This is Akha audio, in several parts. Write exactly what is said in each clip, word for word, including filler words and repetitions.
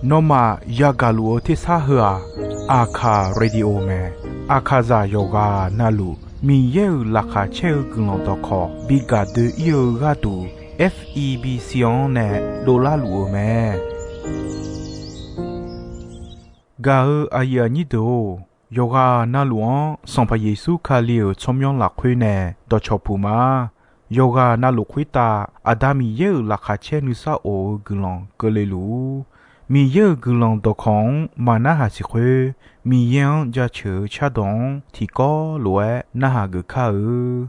Nawmaf yagaq luf-eu tersar heu-aq, Aqkaq Radio mae. Aqkaqzaq yawqghaq navluf Miqyaer-euq laqkhaq caer-eu guiqlanq dawqkawq bi gaq doe-ir-eu gharduq, F E B C-anr nae dovlar luf-eu mae. Gaq-eu aqyuif aqnyir deuq-or, yawqghaq navluf-anr Sanqpaq Yeqsur Kali-euq tsawrmyanr lafkhoer nae dawqcawq puq ma. Yawqghaq navluf khoertav Aqda Miqyaer-euq laqkhaq caer nuisar of-eu guiqlanq keuvle luf-ur. Miqyaer-euq guiqlanq dawqkawq-anr maqnarhaq siq khoer, Miqyaer-anr jaceuq-eu cardawq-anr tiqkawv lof-aer narhaq geuf kar-eu.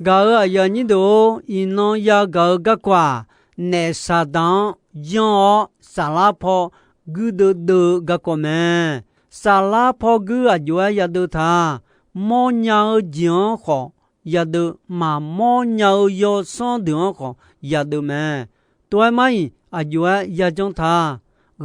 Gaq-euq aqyuif aqnyir deuq-or, iqnan yagaq-eu garkawv-aq, naef Saqdaq-anr yanr-awr saflar paw guirdeuv deuv-eu garkawv mae. Saflar paw guir aqjox-aer yadeuv ta. Mawrnya-eu jeq-anr khawf yadeuv, maqmawr nya-eu yawsanr deuq-anr khawf yadeuv mae. Tov-aer mar-iq aqjox-aer yajanr ta.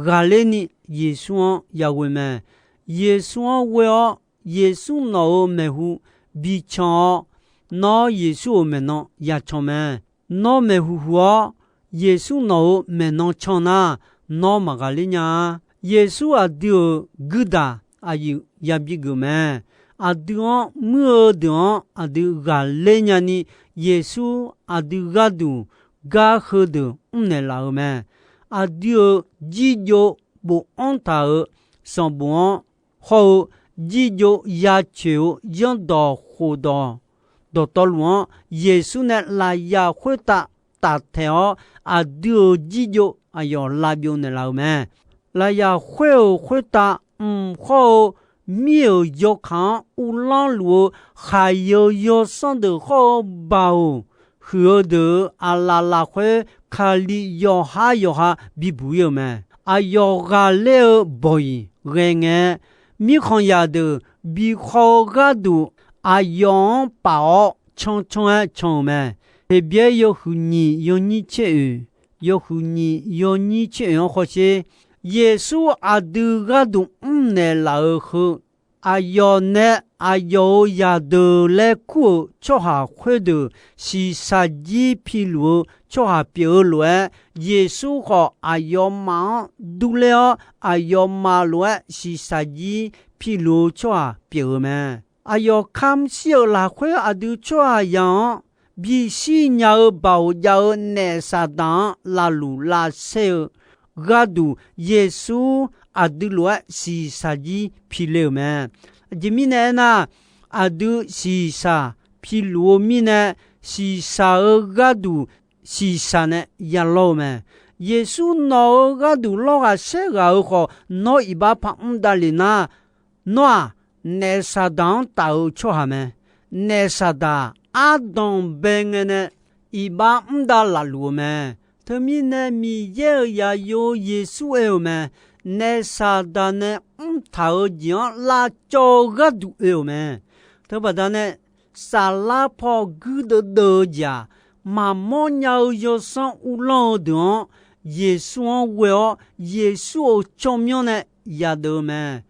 Ghaqler ni Yeqsur-anr yaghoe mae. Yeqsur-anr ghoe-awr, Yeqsur nawq-euq maeqhu bican-awr, nawr Yeqsur-euq maeqnan yacan mae. Nawr maeqhu huq-awr, Yeqsur nawq-euq maeqnan can nar, nawr maqghaqler nya-a. Yeqsur aqdui-euq guirdaq aqyuif yabi geuf mae. aqdui-anr muir-eu deuq-anr aqdui ghaqler nyani, Yeqsur aqdui gharduq gar heudeuq mrnaeq laf-euq mae. Aqdui-euq jirjov bofanr taq-euq sanqbof-anr hawr-eu, jirjov yacoeq-eu zanrdawq khofdawq dawqtawvluf-anr Yeqsur nae lafyaq khoertav taftaeq-awr, aqdui-euq jirjov aqyawf lavbyov naeqlaf-euq mae. Lafyaq khoer-euq khoertav mq hawr-eu mir-euq yawkaq-anr uvlanr luf-eu khaqyeu yawsanr deuq hawr-eu baoq huiq-eu deuq-euq aqlaf lafkhoer, Kali yawqhar yawqha bibuq ir-euq mae. Aqyawf ghaqler-eu bawq-iq ghae ngae, mirkhanqzaq deuq bikhaw-eu gharduq aqyawf-anr paf-awr cancan-aer can-euq mae. Heqbyaer yawhuiq nyiq yawnyir tser oeq, yawhuiq nyiq yawnyir tser oeq-anr hawsher. Yeqsur aqdui gharduq mrnaeq laf-euq heu, aqyawf nae aqyawf-euq zaqdeuq laer kur-euq tsawrhaq khoerdeuq shiqshaq jir piluf-eu tsawrhaq pyeuf-eu lof-aer, Yeqsur khawf aqyawfmaf-anr durler-awr, aqyawfmaf lof-aer shiqshaq jir piluf-eu tsawrhaq pyeuf-eu mae. Aqyawf kamq shir-euq lafkhoer aqdui tsawrhaqzaq-anr bishir nya-eu baoq jav-eu naef Saqdaq-anr lavluf lavsaer-eu gharduq, Yeqsur aqdui lof-aer shiqshaq jir pile-euq mae. Aqjeq mirnae aernar, aqdui shiqshaq piluf-eu mirnae, shiqshaq-eu gharduq shiqshaq nae ya lawr-eu mae. Yeqsur nawq-euq gharduq lawr ghaq saer ghaq-euq khawf, nawr iqbax paq mr davlef nar, nawr-aq, naef Saqdaq-anr taf-eu tsawrhaq mae. Naef Saqdaq ardanq bae ngae nae iqbax mr davlaf luf-eu mae. Teumirnae Miqyaer-euq zaqyo Yeqsur oe-euq mae. Naef Saqdaq nae mrtaq-eu jeq-anr lavcawv-eu gharduq oe-euq mae. Teubaqda nae saflar paw guirdeuv deuv-eu jeq-aq, maqmawr nya-eu yawsanr uvlanr-eu deuq-anr Yeqsur-anr ghoe-awr, Yeqsur-euq tsawrmyanr nae yadeuv-eu mae.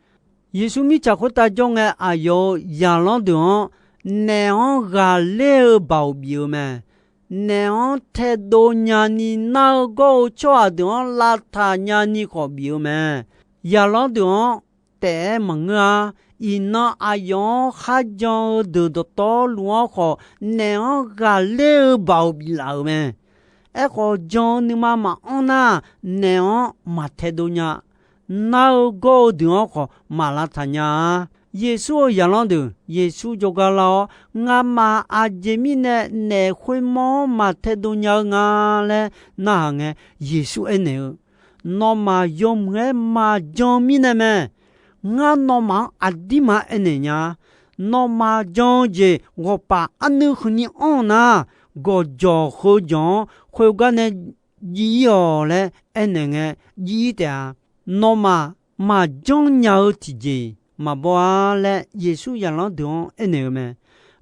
Yeqsur mirtsaq khoertav jawr ngae, aqyawf-euq zaqlanr deuq-anr naef-anr ghaqler-eu baoq bif-eu mae. Naef-anr taedov nyani nar-eu gawr-eu tsawrhaq deuq-anr lavtaq nyani khawf bif-eu mae. Zaqlanr deuq-anr taef-aer maqngeur-a. Iqnan aqyawf-anr kharjan-eu deuq dawqtawvluf-anr khawf, naef-anr ghaqler-eu baoq biflaf-euq mae. Aerkhawf, jan-eu nuima maqanr nar, naef-anr maqtaedov nya. Nar-eu gawr-eu deuq-anr khawf maq lavtaq nya-a. Yeqsur-euq zaqlanr deuq, Yeqsur jawrgar lar-awr, ngamaf aqjeq mirnae naef khoermawr-anr maqtaedov nya-eu nga laer narhaq ngae, Yeqsur aernaeq-eu, nawmaf yawmuiq-aer maqjan mirnae mae. Ngar nawmaf-anr aqdirma aernaeq nya-a. Nawmaf jan-eu jeq ghawqpaf arnuiv huiqni anr-eu nar, gawqjawq heujawq-anr khoergar nae jiv ir-awq laer aernaeq ngae, jiv ir taef-a. Nawmaf maqjanr nya-eu tiqjeq-iq maqbaw-a laer, Yeqsur zaqlanr deuq-anr aernaeq-eu mae.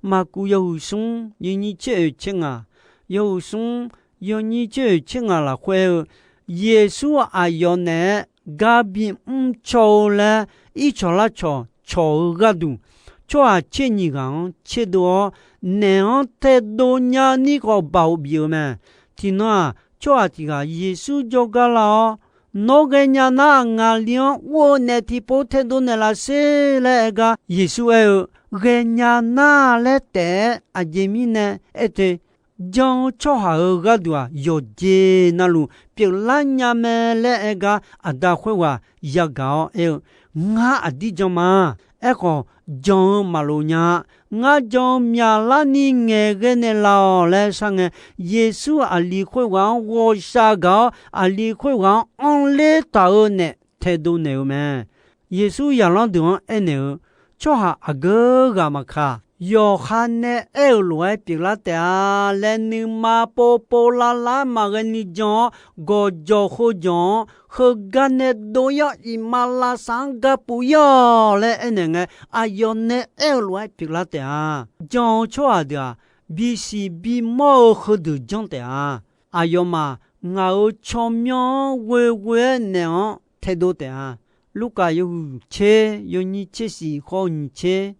Maqkuv yawhuiq smr yawnyir tser oeq tser ngaq, yawhuiq smr yawnyir tser oeq tser ngaq lafkhoer-eu, Yeqsur aqyawf naeq-aer gar bimr caw-eu laer ircawq larcawq cawq-eu gharduq, tsawrhaq tser nyiq ghaq-anr tserdov-awr, naeq-anr taedov nyani khawf baoq bif-eu mae. Tiqnan-aq, tsawrhaq tiq ghaq Yeqsur jawrgar lar-awr, nawr ghaenya nar, ngaqli-anr ur-eu naeq tiqpov taedov naeqlaf sher laer aer gar, Yeqsur aer-eu, ghaenya nar laer taef-aer aqjeq mirnae aer te. Jan-eu tsawrhaq-euq gharduq-aq, yawqjeq navluf pyeuflar nya mae laer aer gar, aqda khoerghaq yagaq-awr aer-eu, ngar aqdir jan ma. Aerkhawf, jan-eu maqlof nya-a. Ngar jan-eu myaqlarni ngaeqghae naeqlaf-awq laer sharngae, Yeqsur aqli khoerghaq-anr ghawqshaq gaq-awr, aqli khoerghaq-anr anrler taq-euq naef taedov naeq-eu mae. Yeqsur zaqlanr deuq-anr aernaeq-eu, tsawrhaq aqgeu ghaq maqkaq, yawqha nae aer-euq lof-aer pyeuflar taef-a laer nuima povpov lavlav-aer maqghae ni jan-awr, gawqjawq heujawq-anr heugar nae dov ir-awr, iqmalavshav-anr gapuf ir-awq laer aernaeq ngae, aqyawf nae aer-eu lof-aer pyeuflar taef-a. Jan-eu tsawrhaq deuq-aq, bisiq bimawr-eu heudeuq janr taef-a. Aqyawfmaf ngaq-euq tsawrmyanr-anr ghoeghoe-aer naeq-anr taedov taef-a. Lurkaf yawhuiq tser yawnyir tser shiq khawr-eu nyiq tser,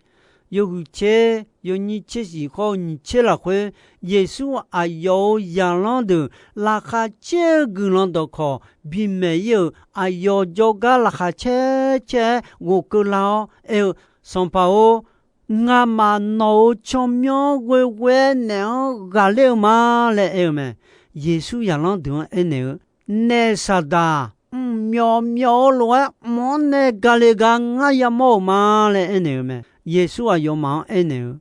yawhuiq tser yawnyir tser shiq khawr-eu nyiq tser lafkhoer, Yeqsur aqyawf-euq zaqlanr deuq laqkhaq caer-eu guiqlanq dawqkawq bimaeq ir-euq, aqyawf jawrgar laqkhaq caer caer-aer ghofkeuv lar-awr aer-eu, Sanqpaq-or, Ngamaf nawq-euq tsawrmyanr ghoeghoe-aer naef-anr ghaqler-eu ma laer aer-eu mae. Yeqsur zaqlanr deuq-anr aernaeq-eu, Naef Saqdaq, mqmyawf myawf-eu lof-aer mq-anr nae gale gar ngar yamawr-euq ma laer aernaeq-eu mae. Yeqsur aqyawfmaf-anr aernaeq-eu,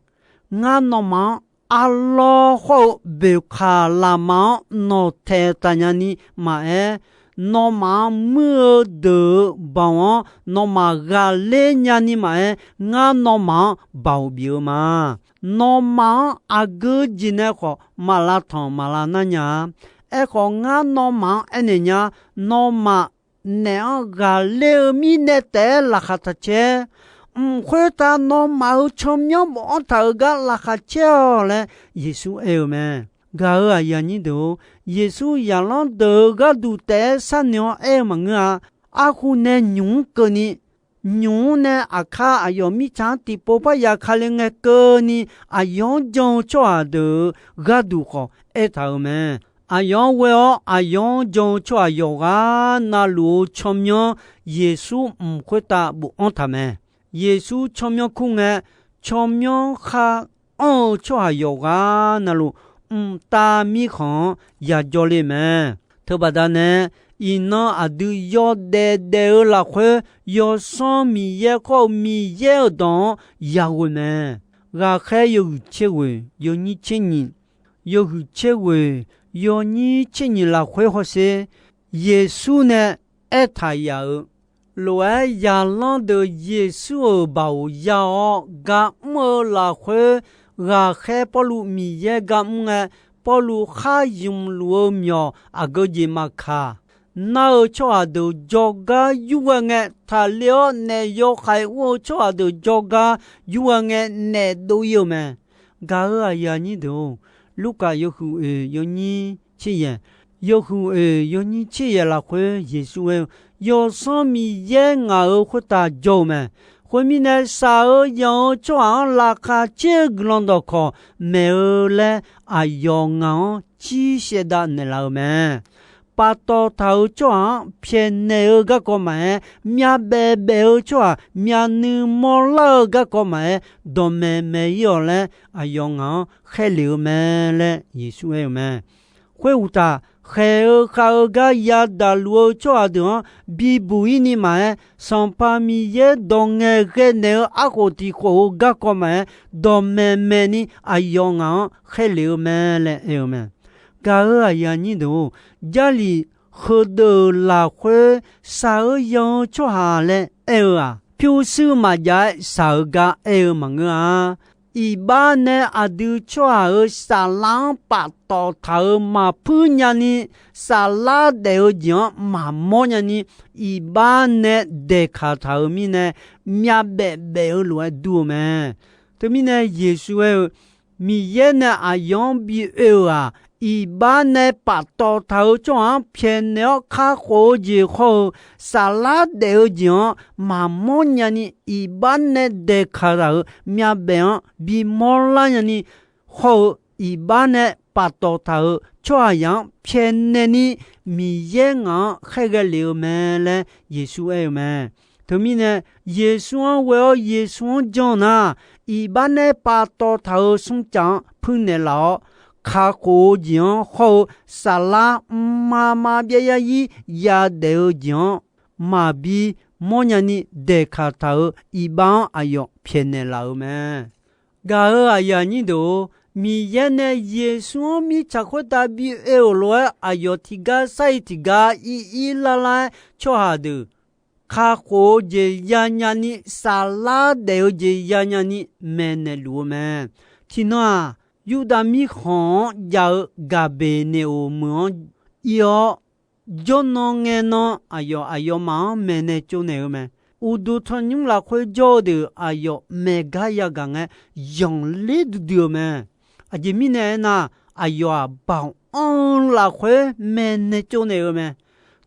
Ngar nawmaf-anr arlawr khawr-eu boeqkaq lafmaf-anr nawqtaeq taf nyani maqaer, nawmaf-anr muir-eu deuq-euq baoq-anr nawmaf ghaqler nyani maqaer, ngar nawmaf-anr baoq bif-eu ma. Nawmaf-anr aqgeu jeq nae khawf maq lavtanq maq lavnar nya-a. Aerkhawf, ngar nawmaf-anr aernaeq nya, nawmaf naef-anr ghaqler-eu mirnae taef-aer laqkhaq taq caer. Mq khoertav nawmaf-euq tsawrmyanr bofanr taq-euq gar laqkhaq caer-awq laer Yeqsur aer-eu mae. Gaq-euq aqyuif aqnyir deuq-or, Yeqsur zaqlanr deuq-euq gharduq taef-aer sharnoeq-awr aer-eu maqngeur-a. Arhu nae nymq-mr keuvni, nymq-mr nae aqkar aqyawf mirtsaq-anr tiqpov parya kale ngae keuvni, aqyawf-anr jan-eu tsawrhaq deuq-euq gharduq khawf aertaq-euq mae. Aqyawf-anr ghoe-awr aqyawf-anr jan-eu tsawrhaq yawqghaq navluf-eu tsawrmyanr Yeqsur mq khoertav bofanr taq mae. Yeqsur tsawrmyanr kur ngae, tsawrmyanr khar anr-eu tsawrhaq yawqghaq navluf, mqtav mirkhanq-anr yajawr le mae. Teubaqda nae, iqnan aqdui yawdaef daef-eu lafkhoer, Yawsanr Miqyaer khawr-eu Miqyaer-euq dawq-anr yaghoe mae. Ghaqkhaer yawhuiq tser ghoeq yawnyir tser nyiq, yawhuiq tser ghoeq yawnyir tser nyiq lafkhoer hawsher, Yeqsur nae aertaq yaf-euq lof-aer, zaqlanr deuq Yeqsur-euq baoq ya-awr gar mr-eu lafkhoer, ghaqkhaer Pawrluv Miqyaer gar mr ngae, Pawrluv khar ymq luf-eu myawq aqgeu jeq maqkaq, nar-eu tsawrhaq deuq jawrgar yurghae ngae, taqle-awr naef yawkhaeq ur-eu tsawrhaq deuq jawrgar yurghae ngae, naef dov ir-eu mae. Gaq-euq aqyuif aqnyir deuq-or, Lurkaf yawhuiq oeq yawnyir tser yaeq, yawhuiq oeq yawnyir tser yaeq lafkhoer Yeqsur aer-eu, Yawsanr Miqyaer ngaq-euq khoertav jawr-eu mae. Khoermirnae, shaq-eu yanq-eu tsawrhaq-anr laqkhaq caer-eu guiqlanq dawqkawq maeq-eu laer aqyawf ngaq-anr cir shaevdav naeqlaf-eu mae. Paftawf taq-euq tsawrhaq-anr pyaeqnaeq-eu garkawv maqaer, myavbaef baef-eu tsawrhaq myavnuiv mawrlar-eu garkawv maqaer, dawqmaeq maeq ir-awq laer aqyawf ngaq-anr khaerlef-eu mae laer Yeqsur aer-eu mae. Khoeruqtaf, khaeq-eu khav-eu gar yadaq luf-eu tsawrhaq deuq-anr bibuq ir ni maqaer, Sanqpaq Miqyaer dawq ngaeqghae naeq-eu arkhof tiq khof-eu garkawv maqaer, dawqmaeq maeq ni aqyawf ngaq-anr khaerlef-eu mae laer aer-eu mae. Gaq-euq aqyuif aqnyir deuq-or, Jarlif heudeuq-euq lafkhoer shaq-eu yanq-eu tsawrhaq laer aer-eu-aq, pyurshuir maqjav-aer shaq-eu gar aer-eu maqngeur-a. Iqbax nae aqdui tsawrhaq-euq saflar-anr paftawf taq-euq maqpuir nyani, saflar daef-eu jeq-anr maqmawr nyani, iqbax nae daeqkaq taq-euq mirnae, myavbaef baef-eu lof-aer dur-eu mae. Teumirnae Yeqsur aer-eu, Miqyaer nae aqyawf-anr bi oe-euq-aq, iqbax nae paftawf taq-euq tsawrhaq-anr pyaeqnaeq-awr kakhof-eu jeq hawr-eu, saflar daef-eu jeq-anr maqmawr nyani, iqbax nae daeqkaq taq-euq myavbaef-anr bimawr lar nyani, hawr-eu iqbax nae paftawf taq-euq tsawrhaqzaq-anr pyaeqnaeq ni, Miqyaer ngaq-anr khaerghae lef-eu mae laer Yeqsur aer-eu mae. Teumirnae, Yeqsur-anr ghoe-awr Yeqsur-anr jan nar, iqbax nae paftawf taq-euq smrcaf-anr puirnaeq laf-awr, kakhof-eu jeq-anr hawr-eu saflar mqmaq maqbyav yarzir yadaef-eu jeq-anr maqbi mawrnya ni daeqkaq taq-euq iqbax-anr aqyawf pyaeqnaeq laf-euq mae. Gaq-euq aqyuif aqnyir deuq-or, Miqyaer nae Yeqsur-anr mirtsaq khoertav bi oe-euq lof-aer aqyawf tiqgar sar-ir tiqgar ir ir lar lar-aer tsawrhaq deuq kakhof-eu jeq yanya ni, saflar daef-eu jeq yanya ni maeqnaeq luf-eu mae. Tiqnan-aq, Yurdav mirkhanq-anr jav-eu Gaqbeqneqoq meuq-anr ir-awr, jawrnan ngae nan aqyawf aqyawfmaf-anr maeqnaeq tsovnaeq-eu mae. Uqduq tanqnymr lafkhoer jawr-eu deuq aqyawf maeq gar yagaq ngae, yanqler duidui-eu mae. Aqjeq mirnae aernar, aqyawf-aq, baoq anr-eu lafkhoer maeqnaeq tsovnaeq-eu mae.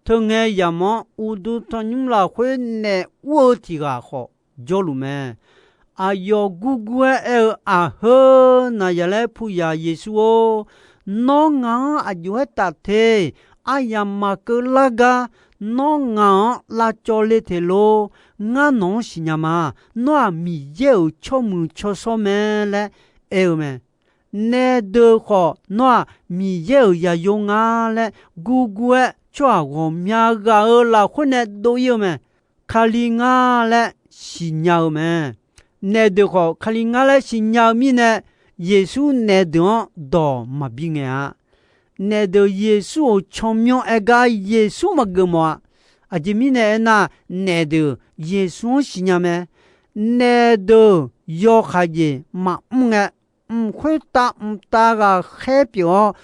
Teungae yamq-anr uqduq tanqnymr lafkhoer naef ur-eu tiq ghaq khawf jawrluf mae. Aqyawf gurgur-aer aer-eu, Aqheu, Naqzaqlaer puyaq Yeqsur-or, nawr ngaq-anr aqjox-aer taf te. Aryamq maqkeuv lar gar Nawr ngaq-anr lavcawv le teq lor. Ngar nawq-anr siqnya ma. Nawr-aq, Miqyaer-euq tsawrmuiq tsawrshawr mae laer aer-eu mae. Naeqdeuq khawf, nawr-aq, Miqyaer-euq zaqyo nga laer gurgur-aer, tsawrhaq ghawqmya ghaq-euq lafkhoer nae dov-ir-eu mae. Kali ngar laer siqnya-eu mae. Naeqdeuq khawf, Kali ngar laer siqnya-eu mirnae, Yeqsur naeqdeuq-anr dawq maqbi ngaeq-a. Naeqdeuq Yeqsur-euq tsawrmyanr aer gar Yeqsur maqgeuf mawf-a. Aqjeq mirnae aernar, naeqdeuq Yeqsur-anr siqnya mae. Naeqdeuq yawkhav jeq maqmr ngae, mq khoertav mqtav ghaqkhaer pyeuf-awr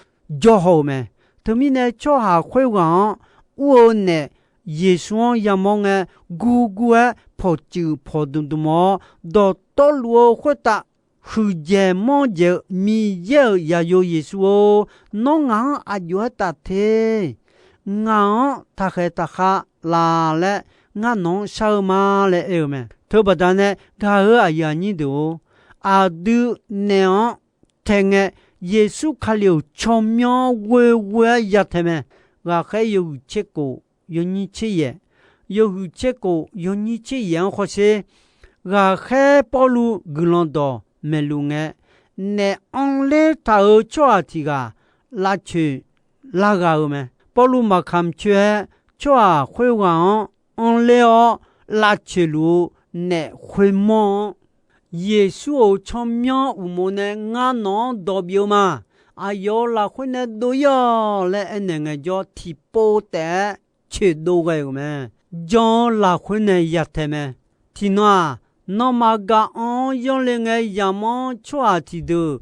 jawrhaw-euq mae. Teumirnae, tsawrhaq khoerghaq-anr ur-eu naef Yeqsur-anr yamawr ngae, gurgur-aer pawqtsuif pawqdmq dmq-awr, dawqtawvluf-eu khoertav huiqdzaeq manrdzaeq-eu Miqyaer-euq zaqyo Yeqsur-or, nawr ngaq-anr aqjox-aer taf te. Ngaq-anr taqkhaeq taqkhav laf laer ngar nawq-anr shar-eu ma laer aer-eu mae. Teubaqda nae gaq-euq aqyuif aqnyir deuq-or, aqdui naef-anr tae ngae, Yeqsur Kali-euq tsawrmyanr ghoeghoe-aer ya tae mae. Ghaqkhaer yawhuiq tser kof yawnyir tser yaef, yawhuiq tser kof yawnyir tser yaef-anr hawsher. Ghaqkhaer Pawrluv guiqlanq dawq maeqluf ngae, naef anrler taq-euq tsawrhaq tiq ghaq lavcoeq lar gha-eu mae. Pawrluv maqkamq coer-aer, tsawrhaq khoerghaq-anr anrler-awr lavcoeq luf-eu naef khoermawr-anr, Yeqsur-euq tsawrmyanr uqmov nae ngar nawq-anr dawq bif-eu ma. Aqyawf-euq lafkhoer nae dov-ir-awq laer aernaeq ngaejawr, tiqpov taef-aer coeqdov ghae-euq mae. Jan-eu lafkhoer nae ya tae mae. Tiqnan-aq, nanrma ga anr-anr yanrle ngae yamq-anr tsawrhaq tiqdeuq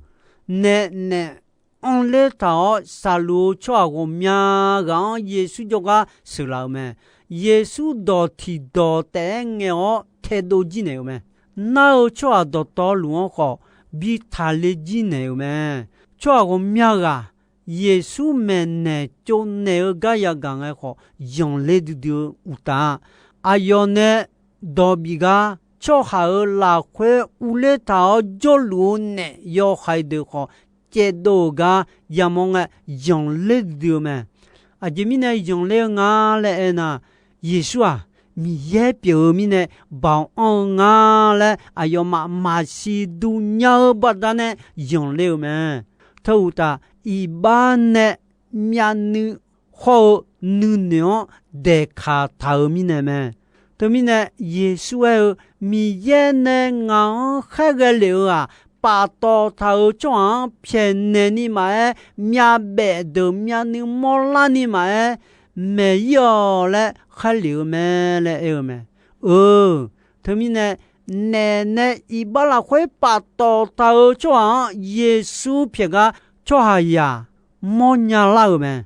nae naef anrler taq-awr shaqluf-eu tsawrhaq ghawqmya ghaq-anr Yeqsur jawrgar sheuqlaf-euq mae. Yeqsur dawq tiqdawq taef-aer ngaeq-awr taedov jir naeq-euq mae. Nar-eu tsawrhaq dawqtawvluf-anr khawf bi taqle jir naeq-euq mae. Tsawrhaq ghawqmya ghaq Yeqsur maeqnaeq tsovnaeq-eu gar yagaq ngae khawf, zanqler duidui-eu uqtaf-a. Aqyawf nae dawq bif gar tsawrhaq-euq lafkhoer urler taq-awr jawrluf-eu naef yawhaiq deuq khawf, caevdov-euq gar yamawr ngae, zanqler duidui-eu mae. Aqjeq mirnae zanqler-eu nga laer aernar, Yeqsur-aq, Miqyaer pyeuf-eu mirnae baoq anr-eu nga laer aqyawfmaf maqsiq duq nya-eu baqdanae zanqler-eu mae. Teuuqtaf, iqbax nae myavnuiv hawr-eu nuinoeq-anr daeqkaq taq-euq mirnae mae. Teumirnae, Yeqsur aer-eu, Miqyaer nae ngaq-anr khaerghae lef-eu-aq, paftawf taq-euq tsawrhaq-anr pyaeqnaeq ni maqaer, myavbaef deuq myavnuiv mawrlar ni maqaer, maeq-ir-awq laer khaerlef-eu mae laer aer-eu mae. Teumirnae, naef nae iqbax lafkhoer paftawf taq-euq tsawrhaq-anr Yeqsur pyaeq gar tsawrhaqzaq mawrnya lar-euq mae.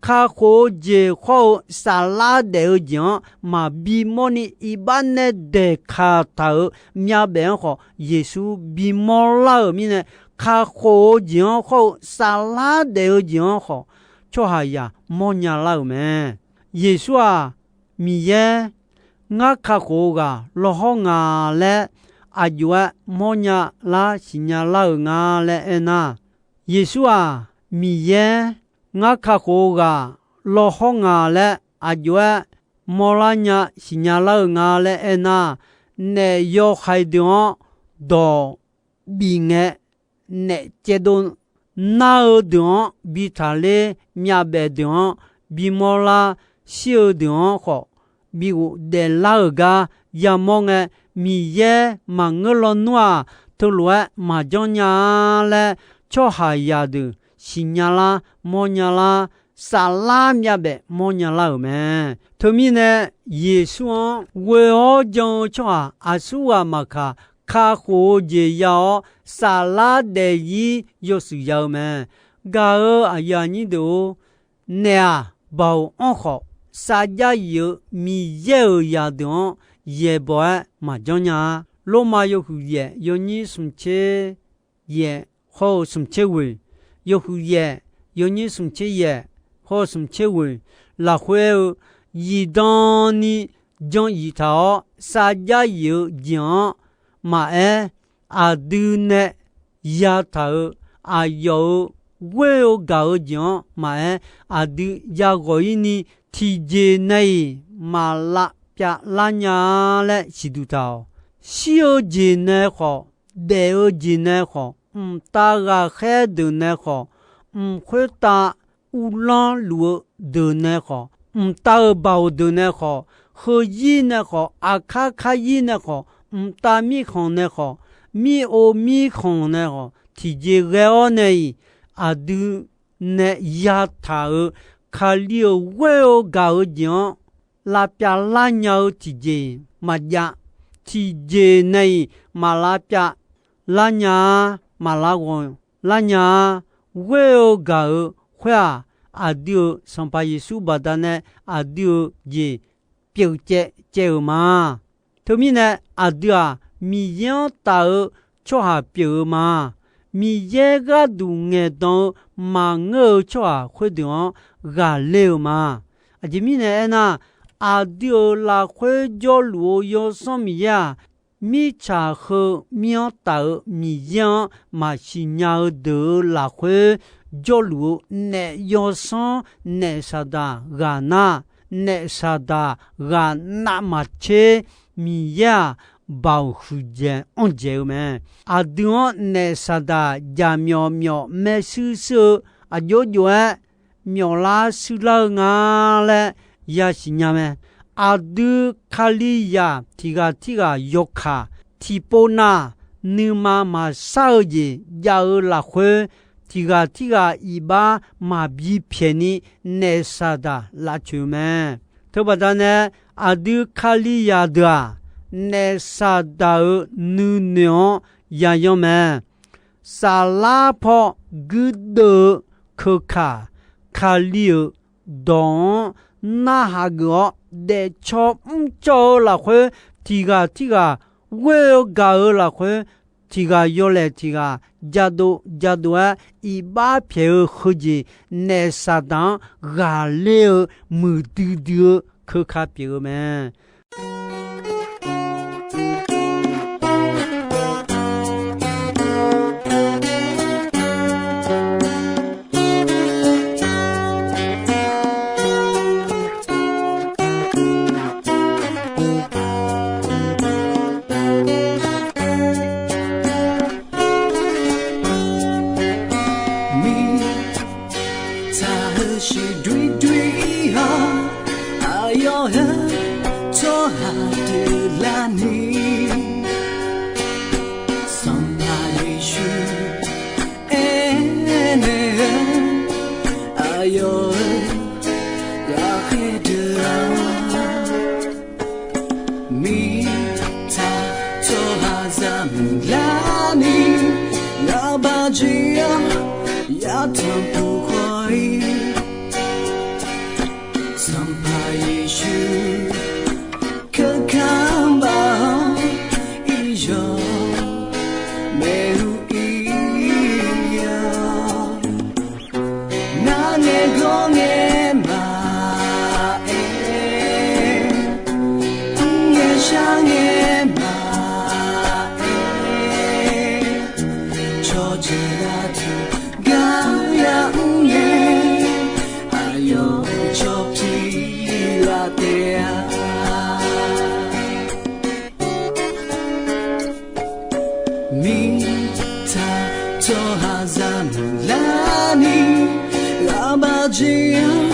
Kakhof-eu jeq hawr-eu saflar daef-eu jeq-anr maqbi mawrni iqbax nae daeqkaq taq-euq myavbaef-anr khawf Yeqsur bimawr lar-euq mirnae, kakhof-eu jeq-anr hawr-eu saflar daef-eu jeq-anr khawf tsawrhaqzaq mawrnya lar-euq mae. Yeqsur-aq, Miqyaer, ngar kakhof-eu ghaq lawhawr nga laer aqjox-aer mawrnya lar siqnya lar-euq nga laer aernar, Yeqsur-aq, Miqyaer, ngar kakhof-eu ghaq lawhawr nga laer aqjox-aer mawrlar nya siqnya lar-euq nga laer aernar, naef yawhaiq deuq-anr dawq bif ngae, naef caevdov nar-eu deuq-anr bi taqler, myavbaef deuq-anr bimawr lar, shir-eu deuq-anr khawf bighof daeflar-euq gar yamawr ngae, Miqyaer maqngeur lawnmr-aq, teulof-aer maqjanr nya-a laer, tsawrhaqzaq deuq siqnya lar, mawrnya lar, saflar myavbaef mawrnya lar-euq mae. Teumirnae, Yeqsur-anr ghoe-awr jan-eu tsawrhaq aqsurghaq maqkaq, kakhof-eu jeq ya-awr saflar daefzir yawshuif ya-eu mae. Gaq-euq aqyuif aqnyir deuq-or, naef-aq baoq anr khawf, sarjax yif-eu Miqyaer-euq zaqdeuq-anr yaeqbawq-aer maqjanr nya-a. Lormav yawhuiq yaef yawnyir smqtser yaef hawr-eu smqtser ghoeq, yawhuiq yaef yawnyir smqtser yaef hawr-eu smqtser ghoeq lafkhoer-eu, zifdan ni jan yif taq-awr sarjax yif-eu jeq-anr maqaer, aqdui nae yataq-euq aqyawf-euq ghoer-eu gaq-eu jeq-anr maqaer, aqdui yaghawq-ir ni tiqjeq nae-iq maq lavpyav lar nya-a laer siqduq taq-awq. Shir-eu jeq nae khawf, daef-eu jeq nae khawf, mqtav ghaqkhaer deuq nae khawf, mq khoertav uvlanr luf-eu deuq nae khawf, mqtav-euq baoq deuq nae khawf, heuzir nae khawf, aqkar karzir nae khawf, mqtav mirkhanq nae khawf, mir-ov mirkhanq nae khawf, tiqjeq ghae-awr nae-iq, aqdui nae yataq-euq Kali-euq ghoer-eu gaq-eu jeq-anr lavpyav lar nya-eu tiqjeq maqjav. Tiqjeq nae-iq maq lavpyav lar nya-a, maq lavghawq lar nya-a. Ghoer-eu gaq-euq khoer-aq, aqdui-euq Sanqpaq Yeqsur baqdanae aqdui-euq jeq pyeuf caev caev-euq ma. Teumirnae, aqdui-aq, Miqyaer-anr taf-eu tsawrhaq pyeuf-eu ma. Miqyaer gharduq ngaeqdan-eu maqngeur-eu tsawrhaq khoerdeuq-anr ghaqler-eu ma. Aqjeq mirnae aernar, aqdui-euq lafkhoer jawrluf-eu Yawsanr Miqyaer-aq, mirtsaq heu mir-anr taf-eu Miqyaer-anr maqsiq nya-eu deuq-euq lafkhoer jawrluf-eu naef yawsanr, naef Saqdaq ghaq nar, naef Saqdaq ghaq navmaqtser Miqyaer-aq, baoq huiqdzaeq anr dzaeq-eu mae. Aqdui-anr naef Saqdaq jaqmyawf myawf maershuir shuir-eu aqjox jof-aer myawflar shuirlar-eu nga laer yasiq nya mae. Aqdui Kalizaq tiq ghaq tirghaq yawkaq tiqpov nav nuima maqsar-eu jeq jav-eu lafkhoer, tiq ghaq tirghaq iqbax maqbi pyaeqni naef Saqdaq lavcoeq-eu mae. Teubaqda nae, aqdui Kalizaq deuq-aq, naef Saqdaq-euq nuinoeq-anr yayanr mae. Saflar paw guirdeuv-eu keukaq, Kali-euq dawq-anr narhaq geuf-awr daefcaw mrcawv-eu lafkhoer, tiq ghaq tirghaq ghoer-eu gaq-eu lafkhoer, tiq ghaq yawlaeq tiq ghaq jadov jadov-aer iqbax pyaeq-eu heujeq, naef Saqdaq-anr ghaqler-eu muiqdui dui-eu keuka pyeuf-eu mae. Mirtsaq heu shiq doer doer-awr, aqyawf heu tsawrhaq deuq larni, Sanqpaq Yeqsur aernaeq-eu, aqyawf-euq ghaqkhaer deuq-aq, mirtsaq tsawrhaqzaq meuq larni, ngaqbaq jeq-anr yatanq puq khawf-ir, Sanqpaq Yeqsur keuka baq-awr, iqyawq maeqhu ir-awq. Ngar ngae gawr ngae maqaer, mr ngae shar ngae maqaer, cawqjeuq lavtaq gar ya mr ngae, aqyawf cawq pir laf taef-a. Mirtsaq tsawrhaqzaq meuq larni, ghaqbaq jeq-anr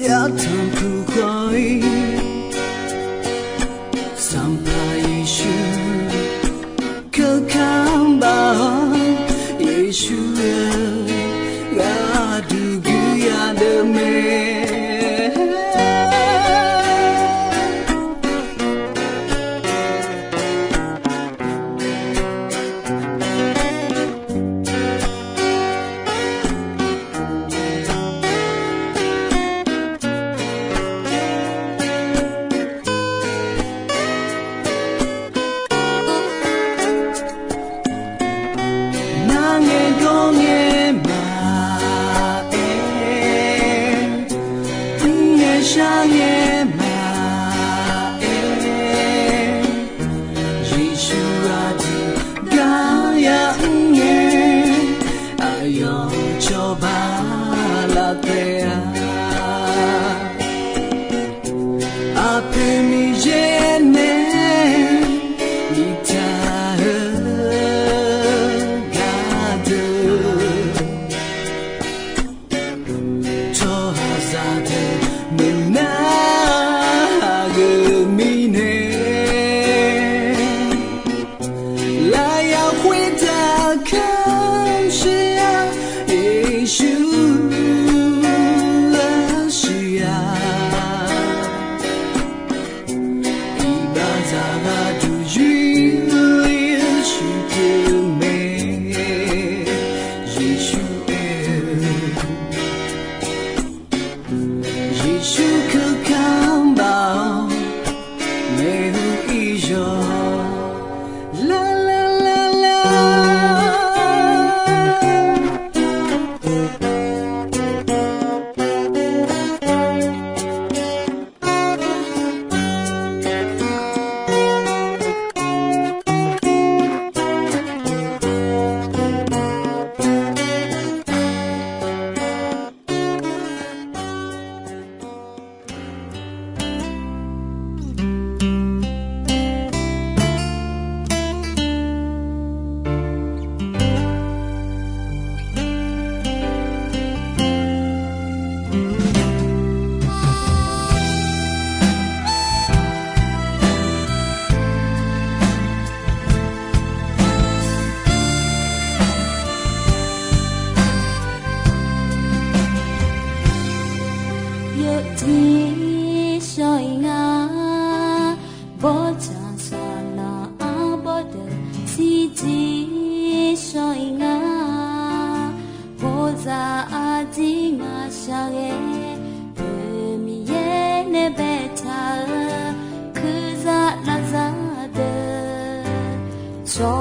yatanq puq khawf-ir, Sanqpaq Yeqsur keuka baq-awr, Yeqsur-eu gharduq guiqya deuq mae. Ngar ngae gawr ngae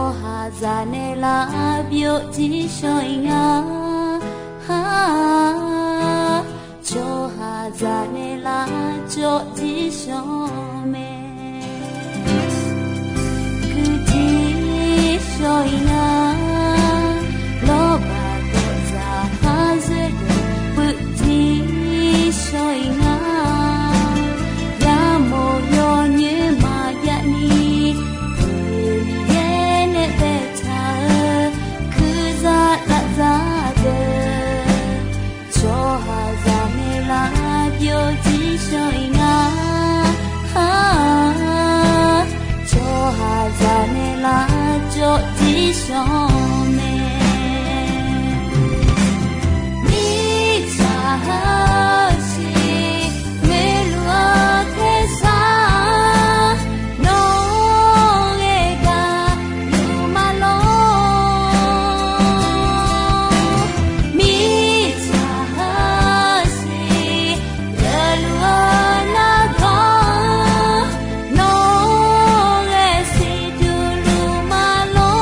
Tsawrhaqzaq naeqlaf byovjir shawr-iq nga. Tsawrhaqzaq naeqlaf cawvjir shawr mae. Guijir shawr-iq nga. Lawrbaq dawqdzaq khar zoer deuq puivjir shawr-iq nga. Yamawq yawnyoer maqjav ni, Miqyaer nae baetaq-eu kuirzar lavdzar deuq, tsawrhaqzaq naeqlaf byovjir shawr-iq nga. Tsawrhaqzaq naeqlaf cawvjir shawr mae. Mirtsaq heusiq ngoeqluf-eu tersar, nawq-anr ghae gaqluf ma lor. Mirtsaq heusiq geufluf-eu nargawr, nawq-anr ghae siqduq luf ma lor.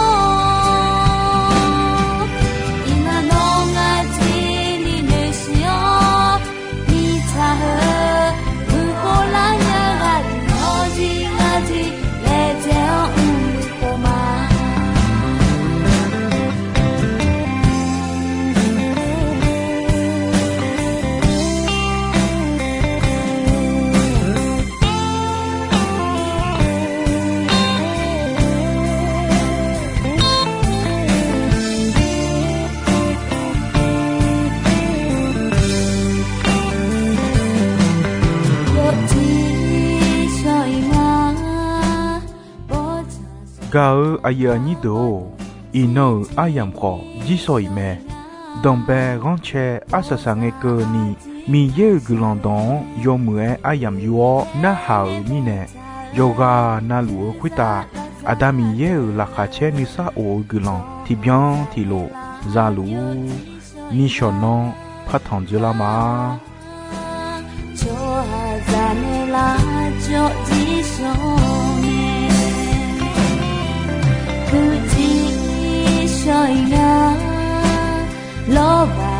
Iqnan nawr ngar jir ni noeqshiq-awr, mirtsaq heu guiqkhov lar nya ghaq deuq-anr jir ngar jir laejae-anr mrluiv khof ma. Gaq-eu aqyuif aqnyir deuq-or, iqnan-euq aryamq khawf jir shawq-iq mae. Danqbae ghanrcae arsaq saq ngae keuvni, Miqyaer-euq guiqlanq dawq-anr yawmuiq-aer aryamq yur-awr narhaq-euq mirnae, yawqghaq na luf-eu khoertav Aqda Miqyaer-euq laqkhaq caer nuisar of-eu guiqlanq tiqbyan tiqlof za luf-ur. Nishawq nanr partanq dzeurlar ma. Tsawrhaqzaq naeqlaf cawvjir shawr mae. Guijir shawr-iq nga. Lawrbaq